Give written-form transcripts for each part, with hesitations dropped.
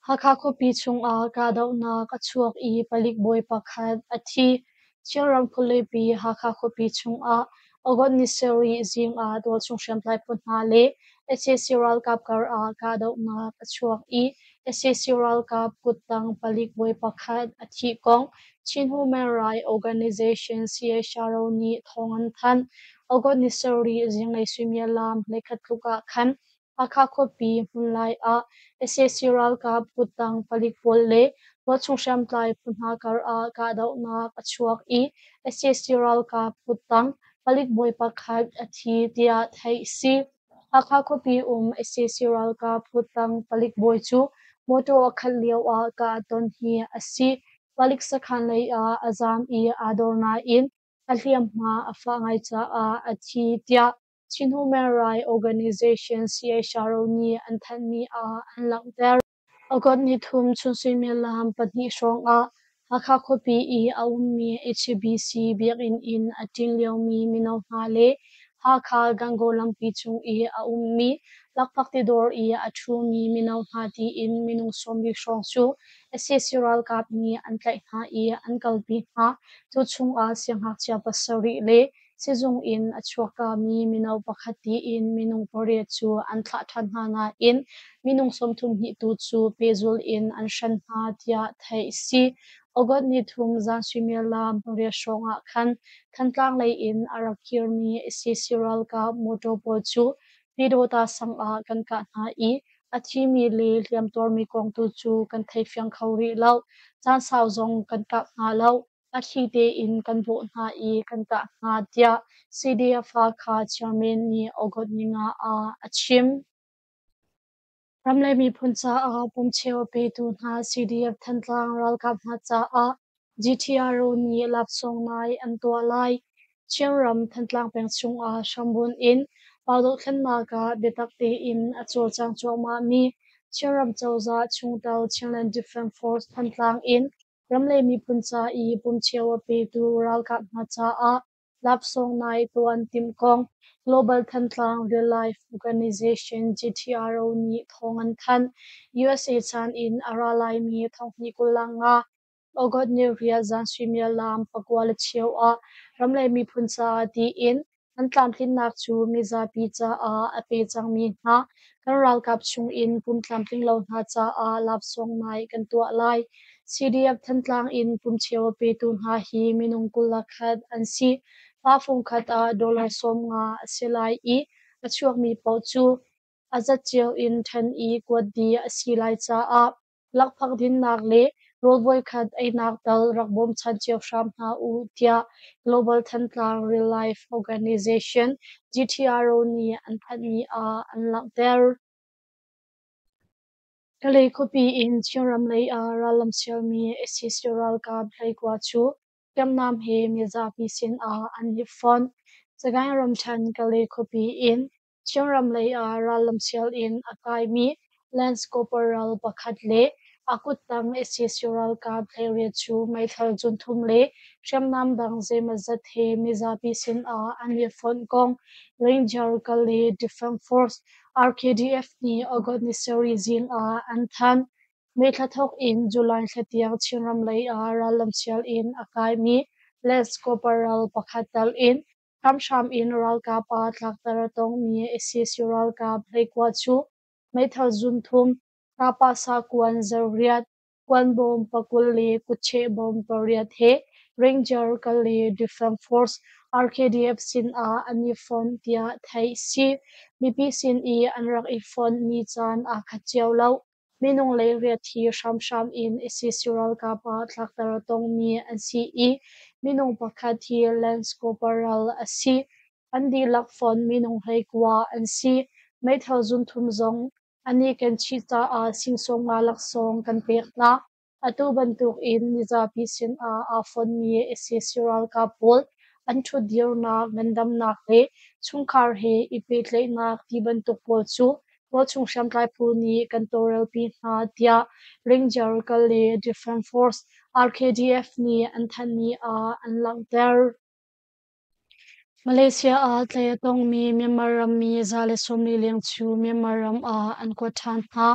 Hakha khuapi chungah kahdohnak a chuak i palik bawi pakhat a thi. Chinram khualipi Hakha khuapi chungah August ni sarih zing ah tualchung hriamtlai phu hna le sac ralkap kar ah kahdohnak a chuak i sac ralkap kuttang palik bawi pakhat a thih kong Chin Human Rights Organization CHRO nih thawng an thanh. August ni sarih zinglei suimilam 11 tluk ah khan Hakha khuapi hmunlai ah sac ralkap kuttang palik pawl le tualchung hriamtlai phu hna kar ah kahdohnak a chuak i sac ralkap kuttang palik bawi pakhat a thi tiah theih a si. Hakha khuapi um sac ralkap kuttang palik bawi cu mawṭaw a khalh lio ah kah a ton hi a si. Palik sakhan lei ah a zaam i aa dor nain a hliamhma a fah ngai caah a thi tiah Chin Human Rights Organization CHRO nih an thanhmi ah an langhter. August nithum chun suimilam 2 hrawng ah Hakha khuapi i a ummi HBC biakinn in a ṭin liomi mino hna le Hakha Gangaw lampi cung i a ummi lakphakti dawr i a ṭhumi mino hna tiin minung 40 hrawng cu sac ralkap nih an tlaih hna i an kalpi hna. Cu chungah siangngakchia pasarih le Sizung in a chuakkami mino pakhat tiin minung pariat cu an thlah ṭhan hna nain minung 32 tu cu pehzul in an hren hna tiah theih a si. August nithum zan suimilam pariat hrawng ah khan Thantlang lei in a rak kirmi sac ralkap motor pawl cu Pyidawta sang ah kan kah hna i a thimi le hliamtuarmi kong tu cu kan theifiang kho rih lo. Caan sau zong kan kap hna lo. A thli tein kan bawh hna i kan kah hna, tiah CDF Hakha chairman nih August ninga ah a chim. Ram le miphun caah pumcheu a petu hna CDF Thantlang ralkap hna caah GTRO nih laksawng nai an tuah lai. Chinram Thantlang peng chungah hrambunh in pau dohthlennak ah biatak tein a cawlcang cuahmahmi Chinram cozah chungtel Chinland Defense Force Thantlang in Ram le miphun ca i pumcheu a petu ralkap hna caah laksawng nai tuah an timh kong Global Thantlang Relief Organization GTRO nih thawng an thanh. USA caan in a ra laimi thonghnih 25 August ni riat zan suimilam 9:15 ah ram le miphun caah tiin An tlamtlinnak cu mizapi caah a pe cangmi hna kan ralkap chungin pum tlamtling lo hna caah laksawng nai kan tuah lai. CDF Thantlang in pumcheu a petu hna hi minung 21 an si. Pa fungkhat ah dollar 50 a si lai i a chuakmi paoh cu a zat cio in ṭhen i kuat dih a si lai caah lakphak dinnak le rawl voikhat einak tal rak bawmchan cio hram hna u tiah Global Thantlang Relief Organization GTRO nih an thanhmi ah an langhter. Kalay khuapi in Chinram lei ah rallam sialmi sac ralkap 19 cu hriamnam he mizapi sin ah an i fonh. Sagaing ramṭhen Kalay khuapi in Chinram lei ah rallam sial in a kaimi Lance Corporal pakhat le a kuttang sac ralkap 18 cu meithal zunthum le hriamnam dang zeimawzat he mizapi sinah an i fonh kong Ranger Kalay Defense Force RKDF nih August ni sarih zing ah an thanh. May thla thawk in July thla tiang Chinram lei ah rallam sial in a kaimi Lance Corporal pakhat tal in Hramhram in ralkap ah tlakter a tongmi sac ralkap 19 cu meithal zunthum, kahpahsa kuan 8, kuanbawm 20 le kutcheh bawm pariat he Ranger Kalay Defense Force RKDF sin ah an i fonh tiah theih a si. Mipi sin i an rak i fonh ni caan aa khat cio lo. Minung 18 hi hramhram in sac ralkap ah tlakter a tongmi an si i minung pakhat hi Lance Corporal a si. An dihlak fonh minung 19 an si. Meithal zunthum zong an i ken chih caah sing 50 laksawng kan pek hna. Atu bantuk in mizapi sinah aa fonmi sac ralkap pawl an ṭhutdirnak, ngandamnak le chungkhar he i pehtlaihnak ti bantuk pawl cu tualchung hriamtlai phu nih kan tawlrelpi hna tiah Ranger Kalay Defense Force RKDF nih an thanhmi ah an langhter. Malaysia ah tlaih a tongmi Myanmar rammi 140 leng cu Myanmar ram ah an kuat ṭhan hna.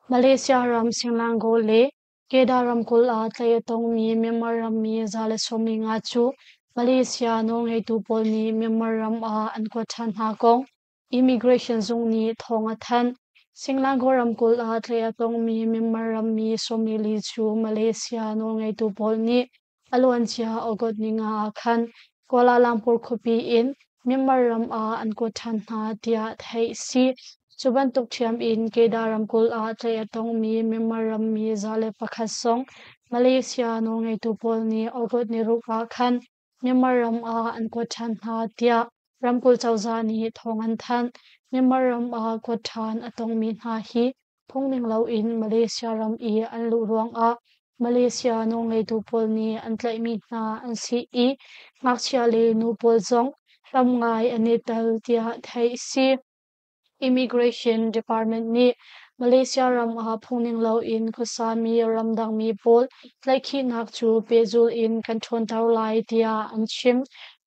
Malaysia ram Selangor le Kedah ramkulh ah tlaih a tongmi Myanmar rammi 115 cu Malaysia nawlngeitu pawl nih Myanmar ram ah an kuat ṭhan hna kong Immigration zung nih thawng a thanh. Selangor ramkulh ah tlaih a tongmi Myanmar rammi 44 cu Malaysia nawlngeitu pawl nih a luancia August 5 ah khan Kuala Lumpur khuapi in Myanmar ram ah an kuat ṭhan hna tiah theih a si. Cu bantuk ṭhiam in Kedah ramkulh ah tlaih a tongmi Myanmar rammi 101 zong Malaysia nawlngeitu pawl nih August 6 ah khan Myanmar ram ah an kuat ṭhan hna tiah ramkulh cozah nih thawng an thanh. Myanmar ram ah kuat ṭhan a tongmi hna hi phungning loin Malaysia ram i an luh ruangah Malaysia nawlngeitu pawl nih an tlaihmi hna an si i ngakchia le nu pawl zong tam ngai an i tel tiah theih a si. Immigration Department nih Malaysia ram ah phungning loin khuasami ramdangmi pawl tlaihkhihnak cu pehzulh in kan ṭhawnter lai tiah an chim.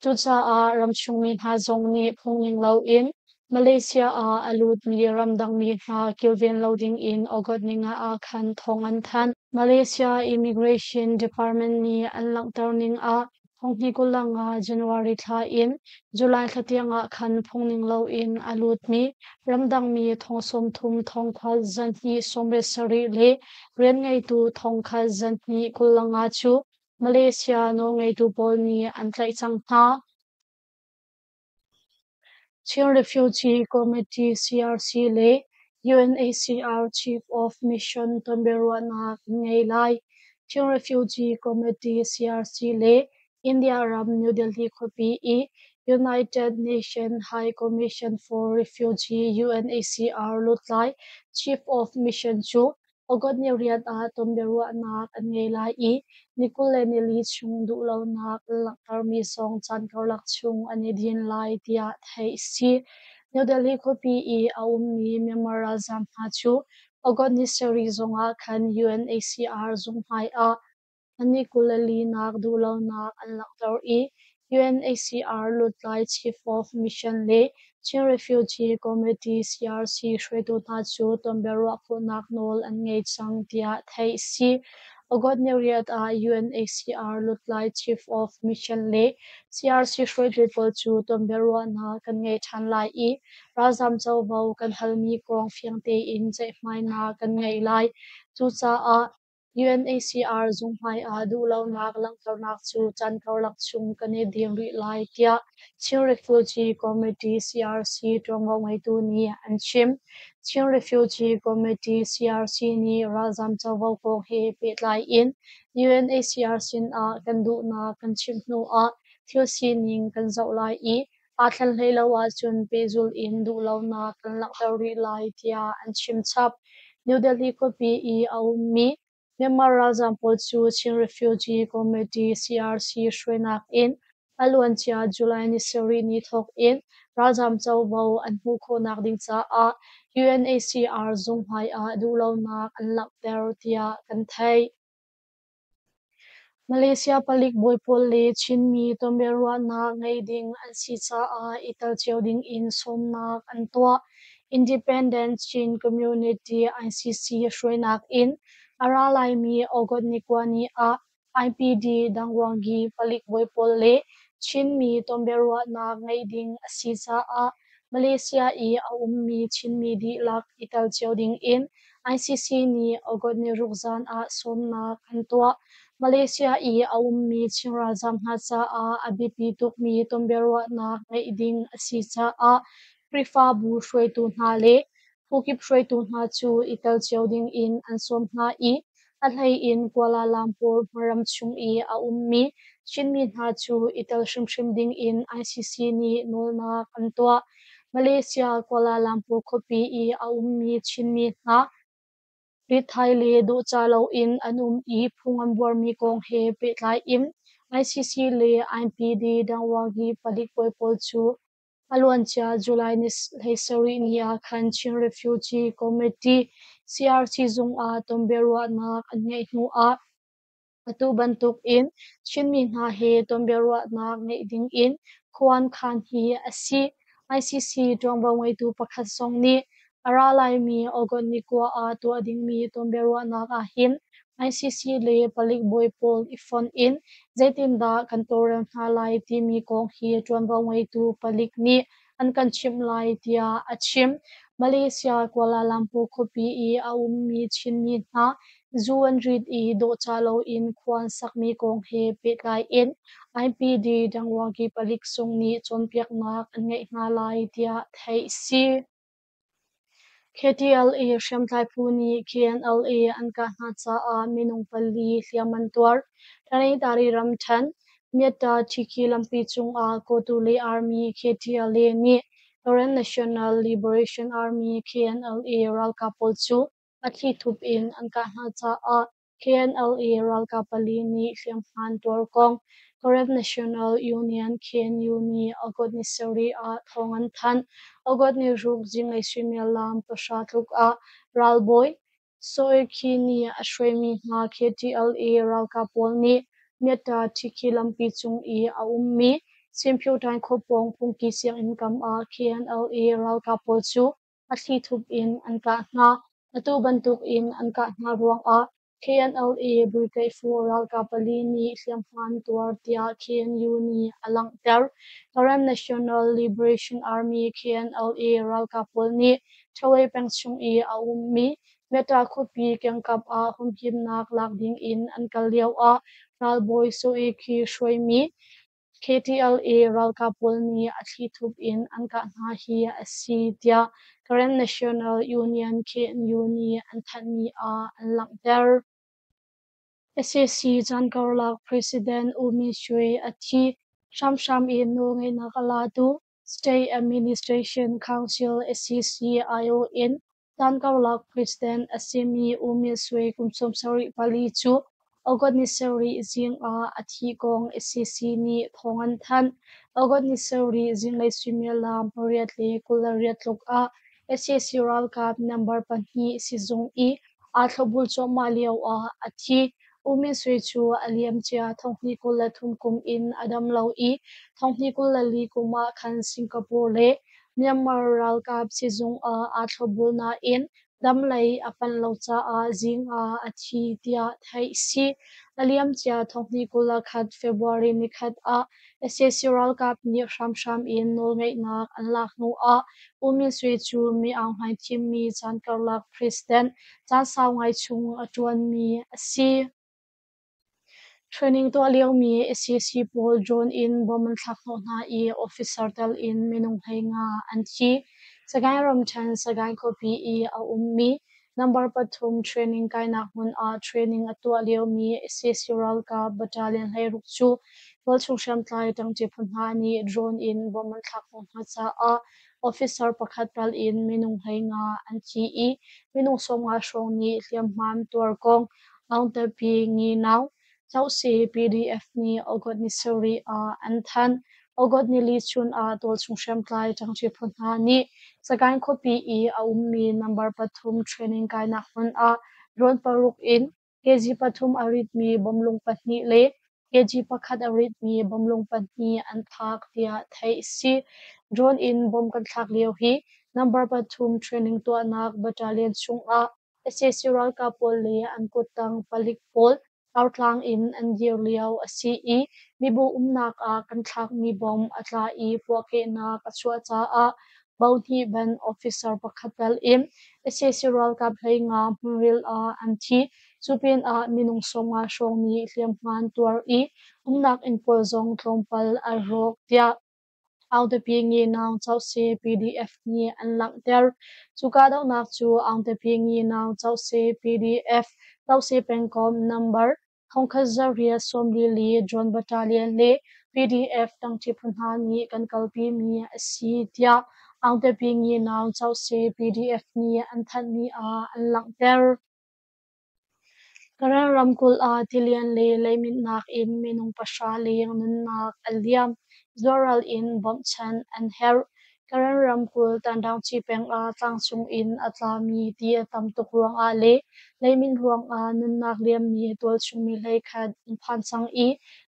Cucaah ramchungmi hna zong nih phungning loin Malaysia ah a lutmi ramdangmi hna kilven lo dingin August 5 ah khan thawng an thanh. Malaysia Immigration Department nih an langhter ning ah 2025 January thla in July thla tiangah khan phungning loin a lutmi ramdangmi 30,000 297 le rianngeitu 1,225 cu Malaysia nawlngeitu pawl nih an tlaih cang hna. Chin Refugee Committee (CRC) le UNHCR Chief of Mission tonbiaruahnak an ngei lai. Chin Refugee Committee (CRC) le India ram New Delhi khuapi i United Nations High Commission for Refugees (UNHCR) lutlai Chief of Mission cu August 8 ah tonbiaruahnak an ngei lai i ni 24 chung duhlonak an langhtermi zong caan karlak chung an i din lai tiah theih a si. New Delhi khuapi i a ummi Myanmar ralzaam hna cu August 7 zongah khan UNHCR zung hmai ah an i 24nak duhlonak an langhter i UNHCR lutlai Chief of Mission le Chin Refugee Committee CRC hruaitu hna cu tonbiaruah khawhnak nawl an ngei cang tiah theih a si. August 8 ah UNHCR lutlai Chief of Mission le CRC hruaitu pawl cu tonbiaruahnak kan ngei ṭhan lai i ralzaam covo kan halmi kong fiang tein ceihmainak kan ngei lai. Cucaah UNHCR zung hmai ah duhlonak langhternak cu caan karlak chung kan i din rih lai tiah Chin Refugee Committee CRC ṭuanvo ngeitu nih an chim. Chin Refugee Committee CRC nih ralzaam covo kong he pehtlai in UNHCR sinah kan duhnak kan chimh hnu ah thil sining kan zoh lai i aa thlen hlei lo ahcun pehzulh in duhlonak kan langhter rih lai tiah an chim chap. New Delhi khuapi i a ummi Myanmar ralzaam pawl cu Chin Refugee Committee CRC hruainak in a luancia July 7 ni thawk in ralzaam covo an hmuh khawhnak ding caah UNHCR zung hmai ah duhlonak an langhter tiah kan theih. Malaysia palik bawi pawl le Chinmi tonbiaruahnak ngei ding an si caah i tel cio dingin sawmnak an tuah. Independent Chin Community ICC hruainak in a ra laimi August 9 ni ah IPD Dangwangi palik bawi pawl le Chinmi tonbiaruahnak ngeih ding a si caah Malaysia i a ummi Chinmi dihlak i tel cio dingin ICC nih August 6 zan ah sawmnak an tuah. Malaysia i a ummi Chin ralzaam hna caah a biapi tukmi tonbiaruahnak ngeih ding a si caah Khrihfabu hruaitu hna le phukip hruaitu hna cu i tel cio dingin an sawm hna i a hleiin Kuala Lumpur hmaram chung i a ummi Chinmi hna cu i tel hrimhrim dingin ICC nih nawlnak an tuah. Malaysia Kuala Lumpur khuapi i a ummi Chinmi hna ritthai le dawhcah loin an um i phung an buarmi kong he pehtlai in ICC le IMPD Dangwangi palik bawi pawl cu a luancia July 17 ni ah khan Chin Refugee Committee CRC zung ah tonbiaruahnak an ngeih hnu ah atu bantuk in Chinmi hna he tonbiaruahnak ngeih ding in khuan khan hi a si. ICC ṭuanvo ngeitu pakhat zong nih. A ra laimi August ni 9 ah tuah dingmi tonbiaruahnak ahhin ICC le palik bawi pawl i fonh in zeitindah kan tawlrel hna lai timi kong hi ṭuanvo ngeitu palik nih an kan chimh lai tiah a chim. Malaysia Kuala Lumpur khuapi i a ummi Chinmi hna zu an rit i dawhcah loin khua an sakmi kong he pehtlai in IPD Dangwagi palik zung nih cawnpiaknak an ngeih hna lai tiah theih a si. KTLA hriamtlai phu nih KNLA an kah hna caah minung pali hliam an tuar. Tanintari ramṭhen, Myatta Ṭhikhi lampi cungah Kawtule Army KTLA nih Karen National Liberation Army KNLA ralkap pawl cu a thlithup in an kah hna caah KNLA ralkap pali nih hliamhma an tuar kong Karen National Union KNU nih August ni sarih ah thawng an thanh. August ni ruk zinglei suimilam 9 tluk ah ralbawi Soe Kyi nih a hruaimi hna KTLA ralkap pawl nih Myatta Ṭhikhi lampi cung i a ummi Simpyutain khuapawng phungki sianginn kam ah KNLA ralkap pawl cu a thlithup in an kah hna. Atu bantuk in an kah hna ruangah KNLA Brigade 4 ralkap pali nih hliamhma an tuar tiah KNU nih a langhter. Karen National Liberation Army KNLA ralkap pawl nih Ṭhawei peng chung i a ummi Metta khuapi kiangkap ah humhimnak lak ding in an kal lioah ralbawi Soe Kyi hruaimi KTLA ralkap pawl nih a thlithup in an kah hna hi a si tiah Karen National Union KNU nih an thanhmi ah an langhter. Sac caan karlak President U Min Shwe a thi. Hramhram in nawlngeihnak a latu State Administration Council sac aiawh in caan karlak President a simi U Min Shwe kum 74 cu August ni sarih zing ah a thih kong sac nih thawng an thanh. August ni sarih zinglei suimilam 8:28 tluk ah sac ralkap number 2 sizung i aa thlopbul cuahmah lioah a thi. U Min Swe cu a liamcia 2023 kum in a dam lo i 2024 kum ah khan Singapore le Myanmar ralkap sizung ah aa thlopbul nain damlei a panh lo caah zing ah a thi tiah theih a si. A liamcia 2021 February nikhat ah sac ralkap nih hramhram in nawlngeihnak an lak hnuah U Min Swe cu Mi Aung Hlaing thimmi caan karlak president caan sau ngai chung a ṭuanmi a si. Training tuah liomi sac pawl drone in bomb an thlak hnawh hna i officer tel in minung 15 an thi. Sagaing ramṭhen Sagaing khuapi i a ummi number 3 training kainak hmun ah training a tuah liomi sac ralkap battalion 16 cu tualchung hriamtlai ṭangṭi phu hna nih drone in bomb an thlak hnawh hna caah officer pakhat tel in minung 15 an thi i minung 50 hrawng nih hliamhma an tuar kong Aungtapi Nginau Zohse PDF nih August ni sarih ah an thanh. August nili chun ah tualchung hriamtlai ṭangṭi phu hna nih Sagaing khuapi i a ummi number 3 training kainak hmun ah drone paruk in kg 3 a ritmi bomlung pahnih le kg 1 a ritmi bomlung pahnih an thlak tiah theih a si. Drone in bom kan thlak lio hi number 3 training tuahnak battalion chungah sac ralkap pawl le an kuttang palik pawl artlang in an dir lio a si i mibu umnak ah kan thlakmi bom a tla i puahkehnak a chuah caah bohnih ban officer pakhat tel in sac ralkap 15 hmunril ah an thi. Cu pinah minung 50 hrawng nih hliamhma an tuar i umnak inn pawl zong tlawmpal a rawk tiah Aungtapi Nginang Chohse PDF nih an langhter. Cu kahdohnak cu Aungtapi Nginang Chohse PDF Tohse pengkomh number 1844 Drone Battalion le PDF tangṭi phu hna nih kan kalpimi a si tiah Aungtapi Nginang Chohse PDF nih an thanhmi ah an langhter. Karen ramkulh ah tilian le leiminnak in minung 0 leng nunnak a liam. Zualral in bawmhchanh an herh. Karen ramkulh Tandaungci peng ah tlangcung in a tlami ti a tam tuk ruangah le leimin ruangah nunnak liammi tualchung mi 11 an phan cang i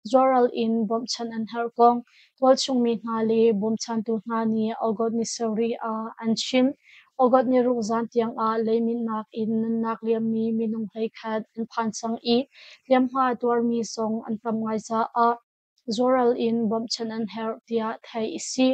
zualral in bawmhchanh an herh kong tualchung mi hna le bawmchantu hna nih August ni sarih ah an chim. August ni ruk zan tiangah leiminnak in nunnak liammi minung 11 an phan cang i hliamhma tuarmi zong an tam ngai caah zuaral in bawmhchanh an herh tiah theih a si.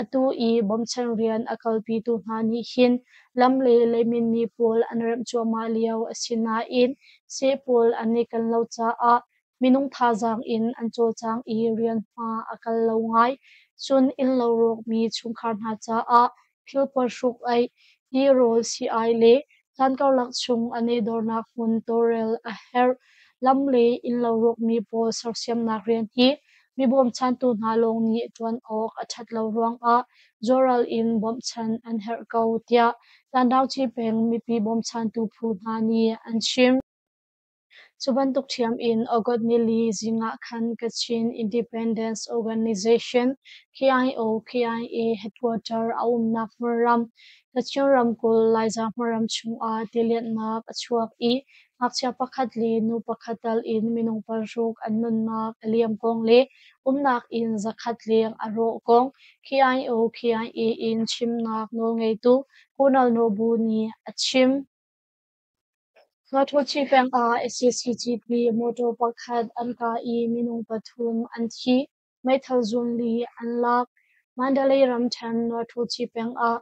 Atu i bawmchan rian a kalpitu hna nih hin lam le leiminmi pawl an remh cuahmah lio a si nain seh pawl an i ken lo caah minung thazaang in an cawlcang i rianhma a kal lo ngai. Cun innlo rawkmi chungkhar hna caah thilpuan hruk-aih, tirawl sii-ai le caan karlak chung an i dornak hmun tawlrel a herh. Lam le innlo rawkmi pawl sersiamnak rian hi mi bawmchantu hna lawng nih ṭuan awk a ṭhat lo ruangah zuaral in bawmhchanh an herh ko, tiah Tandaungci peng mipi bawmchantu phu hna nih an chim. Cu bantuk ṭhiam in August nili zing ah khan Kachin Independence Organization KIO-KIA headquarter a umnak hmunram Kachin ramkulh Laiza hmunram chungah tilianhnak a chuak i ngakchia pakhat le nu pakhat tal in minung paruk an nunnak a liam kong le umnak inn 100 leng a rawh kong KIO-KIA in chimnak nawlngeitu Kunal Nobu nih a chim. Ngaṭhuachi peng ah SAC-GP mawṭaw pakhat an kah i minung pathum an thi, meithal zunli an lak. Mandalay ramṭhen Ngaṭhuachi peng ah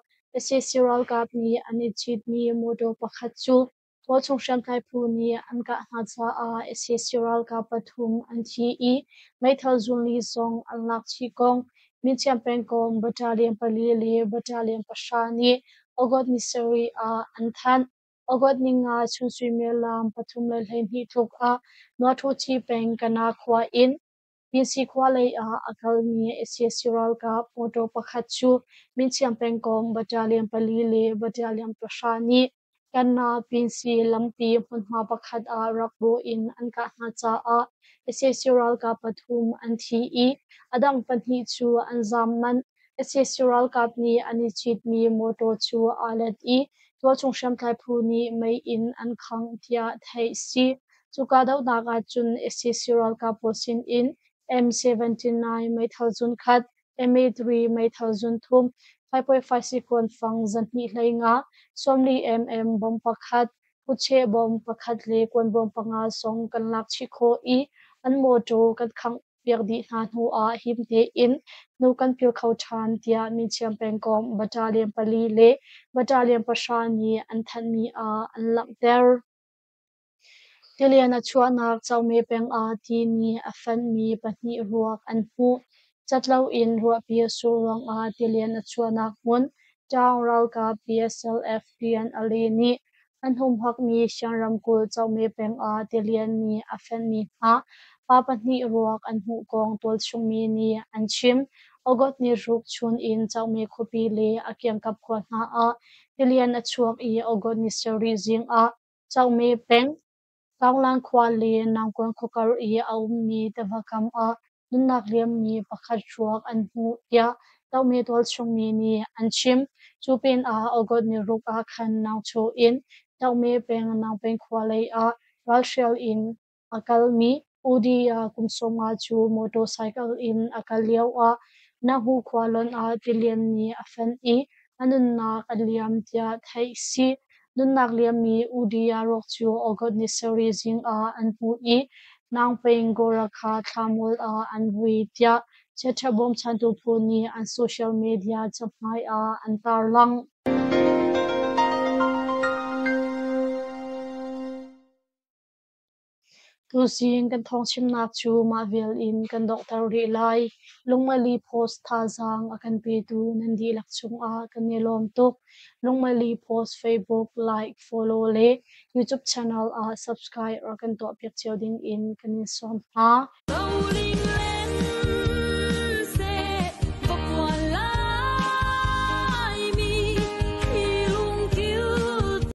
sac ralkap nih an i citmi mawṭaw pakhat cu tualchung hriamtlai phu nih an kah hna caah sac ralkap pathum an thi i meithal zunli zong an lak chih kong Myitkyam pengkomh Battalion pali le Battalion pahra nih August ni sarih ah an thanh. August ninga chun suimilam 3:12 tluk ah Nuathuthi peng Kana khua in Pinsi khua lei ah a kalmi sac ralkap mawṭaw pakhat cu Myitkyam pengkomh Battalion pali le Battalion pahra nih Kana Pinsi lampi hmunhma pakhat ah rak bawh in an kah hna caah sac ralkap pathum an thi i a dang pahnih cu an zaam manh. Sac ralkap nih an i citmi mawṭaw cu aa let i tualchung hriamtlai phu nih mei in an khangh tiah theih a si. Cu kahdohnak ahcun sac ralkap pawl sinin M79 meithal zunkhat, MA3 meithal zunthum, 5.5 sikuan fang 225, 40 mm bomb pakhat, kutcheh bomb pakhat le kuanbawm panga zong kan lak chih khawh i an mawṭaw kan khangh piak dih hna hnu ah him tein hnu kan pil kho ṭhan tiah Myitkyam pengkomh Battalion pali le Battalion pahra nih an thanhmi ah an langhter. Tilian a chuahnak Caume peng ah ti nih a fanhmi pahnih ruak an hmuh. Cat loin ruahpi a sur ruangah tilian a chuahnak hmun Taung ralkap BSLF PNLA nih an humhakmi Shan ramkulh Caume peng ah tilian nih a fenhmi hna pa pahnih ruak an hmuh kong tualchungmi nih an chim. August ni ruk chun in Caume khuapi le a kiangkap khua hna ah tilian a chuak i August ni sarih zing ah Caume peng Kaunglan khua le Nangkuan khuakar i a ummi tiva kam ah nunnak liammi pakhat ruak an hmuh tiah Tohme tualchungmi nih an chim. Cu pinah August ni ruk ah khan Nangcho in Tohme peng Nangpeng khua lei ah ralhrial in a kalmi Udiya kum 15 cu motorcycle in a kal lioah Nahu khua lonh ah tilian nih a fenh i a nunnak a liam tiah theih a si. Nunnak liammi Udiya ruak cu August ni sarih zing ah an hmuh i Nangpeng Gorakha thlamual ah an vui tiah chiaṭha bawmchantu phu nih an social media cahmai ah an tarlangh. Tuzing kan thawngchimnak cu mah vial in kan donghter rih lai. Lungmali Post thazaang a kan petu nan dihlak cungah kan i lawm tuk. Lungmali Post Facebook like, follow le YouTube channel ah subscribe rak kan tuahpiak cio ding in kan in sawm hna.